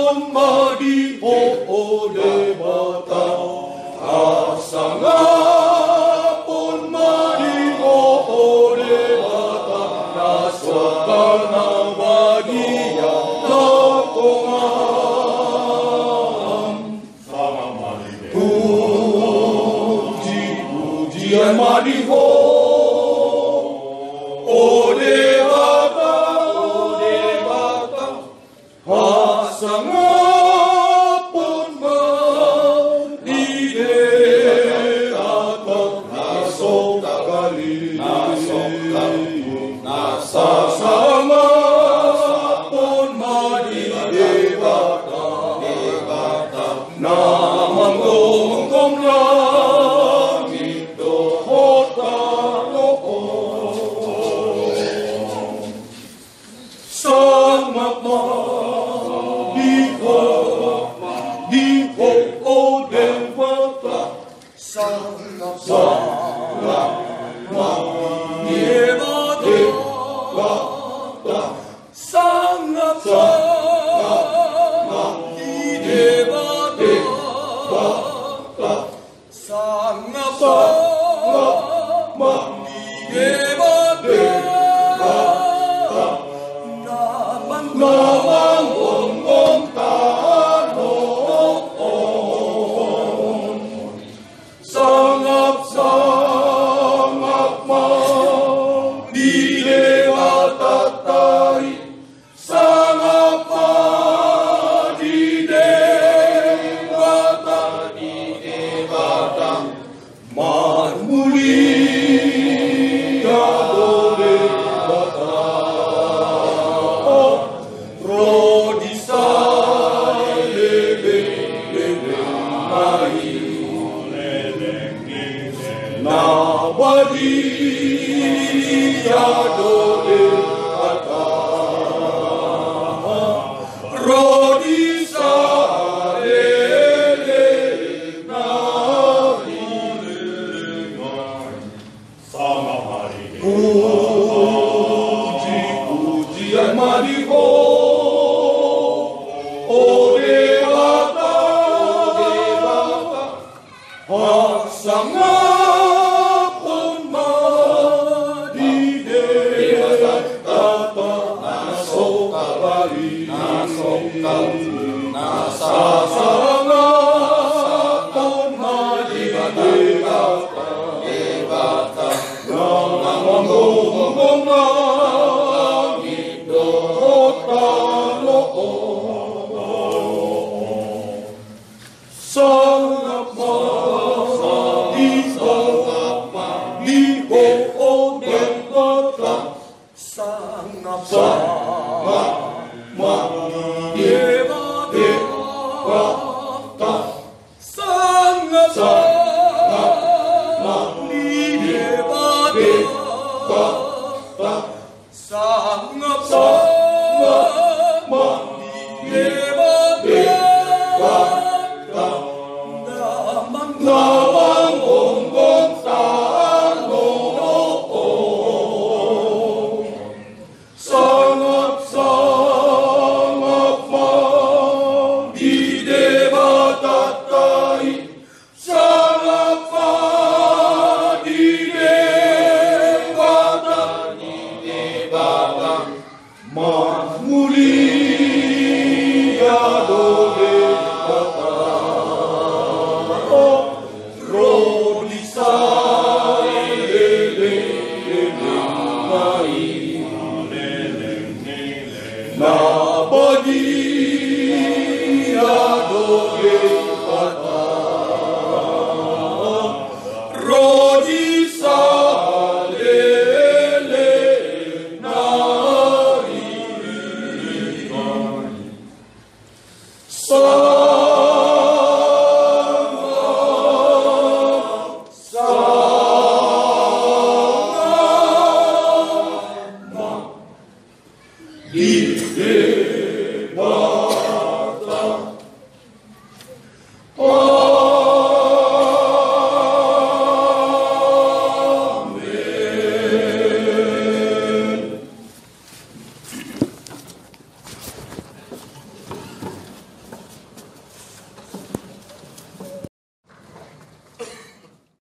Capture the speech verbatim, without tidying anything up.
Madi ho, o Debata, hasangapon madi ho, o Debata, na songkap na badia na tonga. Puji, pujian madi ho, o Debata, o Debata, hasangapon madi Debata, na songkap, na songkap, na songkap, hasangapon madi Debata, Debata, na manggomgom langit dohot tano on. Sangap ma di ho, di ho, o Debata. Sangap, sangap ma di Debata. Sangap, sangap ma di Debata. Sangap, sangap ma di Debata. Na manggomgom tano on. Sangap, sangap ma di Debata i. Sangap ma di Debata, di Debata. Marmulia do Debata. Ro di saleleng lelengna i. Na badia do Debata. Ro di saleleng na i. Puji, pujian ma di ho, o Debata. Hasangapon ma di Debata, na songkap, na songkap, na songkap. Hasangapon ma di Debata, Debata, na manggomgom langit dohot tano on. Sangap ma di ho, di ho, o Debata. Sangap, sangap ma di Debata. Sangap, sangap ma di Debata. Sangap, sangap ma di Debata. Na manggomgom tano on. Sangap, sangap ma di Debata i. Sangap ma di Debata, di Debata. Marmulia do Debata. Ro di saleleng lelengna i. Na badia do Debata. Ro di saleleng na i. Sangap, sangap ma di Debata.